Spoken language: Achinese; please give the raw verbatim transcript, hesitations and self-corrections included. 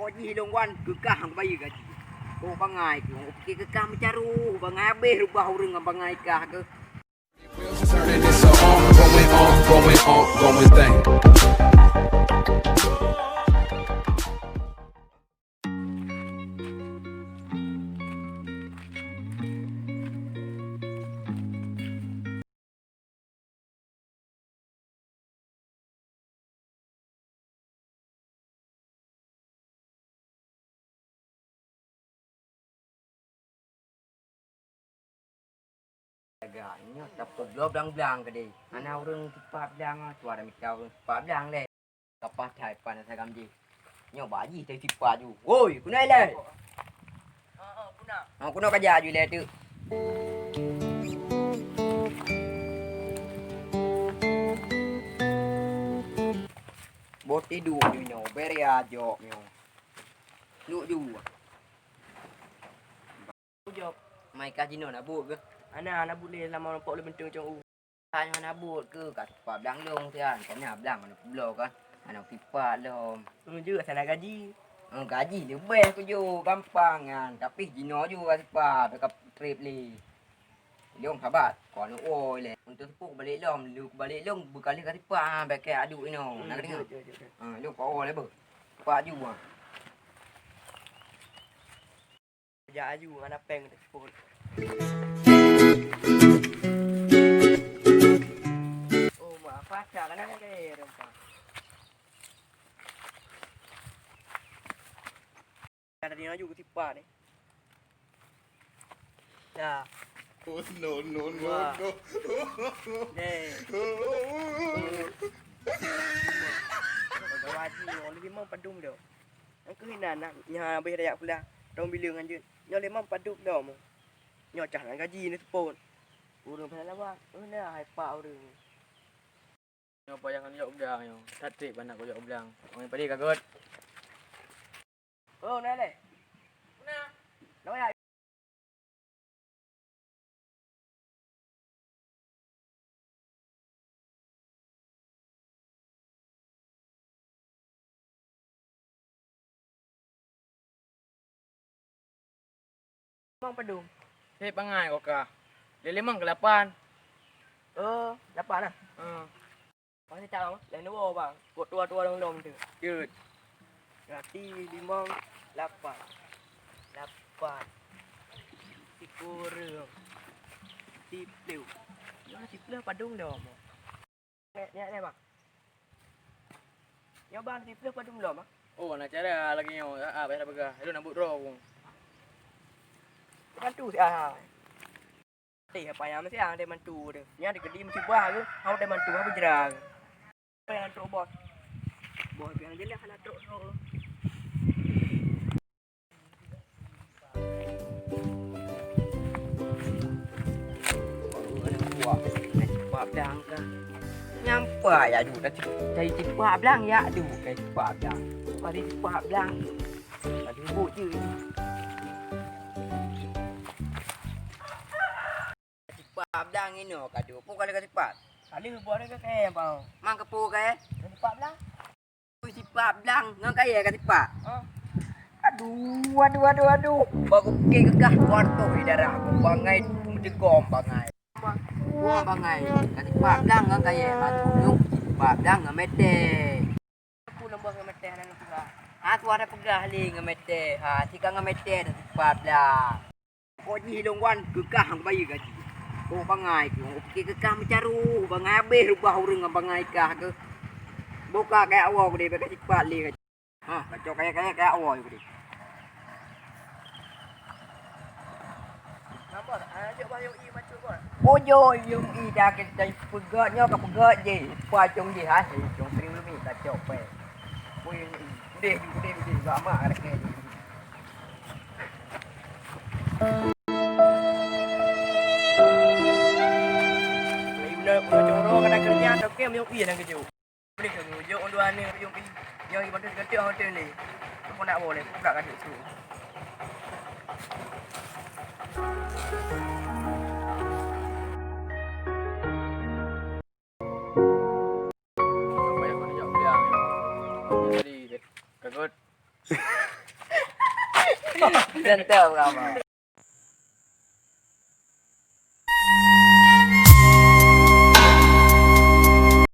Kok jih lôn wan keu kah hana kubayeue gaji. Kok bangai keuh, hana kupike keu kah meucaroh, bangai habéh reubah ureueng ngon bangai kah keuh. Turning this on, going on, going on, going thing. Jaga, nyoe tapeubloe blang-blang keudeh. Hana ureueng sipat blang, tuha mita ureueng sipat blang lé. Kapah that pan sagam jih. Nyoe bak jih teusipat ju. Woi, keunoe ilèe. Ha, keunoe ka jak ju ilèe teuk. Boh tidu ju nyoe, beri ajok nyoe. Nuk ju. Ujok. Mai kah jinoe na buet keuh? Hana, hana buet lé, lam rumpok lé beunteng cong u. Hana, hana buet keuh, ka sipat blang lôn sian. Ka na blang hana peubloe kan. Hana sipat lom. Meunyoe jeuet asai na gaji. Oh, gaji leubeh keuh ju, gampang nyan. Tapi jinoe ju ka sipat, ka trép lé. Lôn sabat, kon woe lé. Untuk seupôt balek lom, lôn balek lôn beukalih ka sipat, ha, bèk keu aduk inoe. Hmm, na ka deungö? Jeuet, jeuet, jeuet, jeuet. Ha, lôn kon woe lé beuh. Sipat ju, ha. Jak aju, hana péng teuseupôt. Oh, mak, apa cak kana kan kaya rempah. Tadi aju keu sipat ni. Dah. Oh, no, no, no, wah, no. Deh. Gawaji, orang lebih mau padum dah. Nyang keuh inan na, nyan habéh raya pula. Rhom bileueng hanjeuet. Nyoe lé mam padub lom. Nyoe cah lam gaji neuseupôt. Ureueng pih lawak, oh, na hai pak ureueng. Nyoe payah ngon jok blang nyoe. That trép aneuk kujok blang. Orang padi ka gèt. Oh, na lé. Na. Lawa ya. Mang padum? Hei, bangai kau kah. Dia limong ke lapan. Oh, lapan lah. Hmm. Masih tahu, lain dua bang. Kok tua-tua dong-dong tu. Jut. Berarti limong, lapan. Lapan. Sikureueng. Sipleuh. Ya, sipleuh padum dah, Bang. Nyak, nyak, nyak, Bang. Nyoe, Bang, sipleuh padum lom, Bang? Oh, na cara lagi nyoe. Ah, ah, payah peugah. Ilôn na buet droe ku. Bantu si ah. Teh, apa nyang meusiang teh mantu teh. Nyan teukeudi meusibah tu, hau teh mantu, hau beujra. Apa nyang trok bos? Bos nyang jeulaih hana trok-trok. Baru ada kuah, nak cepat blang kah? Nyampai ya, aduh, dah cepat, cari cepat blang ya, aduh, cari cepat blang. Cari cepat blang. Aduh, bu je. Sipat blang inoe ka dua ploh kali ka sipat. Kali buat ke kaya bau. Mang kepu kaya? Sipat blang. Ui, sipat blang ngon kaya ka sipat. Ha? Aduh, aduh, aduh, aduh. Baru ke kekah kuarto di darah aku bangai, meujegom bangai. Wah, bangai. Ka sipat blang ngon kaya, maju dong sipat blang ngon mete. Aku lom boh ngon mete hana lôn peugah. Aku hana peugah lé ngon mete. Ha, si ka ngon mete dah sipat blang. Kok jih lôn wan keu kah hana kubayeue gaji. Kok bangai keuh, hana kupike keu kah meucaroh, bangai habéh reubah ureueng ngon bangai kah keuh. Boh ka kaya awai kudeh, bèk ka sipat lé gaji. Ha, kacok kaya-kaya kaya awai kudeh. Ujoi Yong I dah kita peugah nyoe ka peugah jih. Pacong jih ha, cong sering lumi kacok pèng. Ui, udeh, udeh, udeh, gak mak ada kaya. Udah, udah jorok ada kerja, tapi kami Yong I yang kerja. Boleh kami ujok dua ni Yong I. Yang I bantu seketik hotel ni. Aku nak boleh, aku nak kasih tu. Apa yang kau nak bilang? Jadi, kagot. Jangan tahu kamu.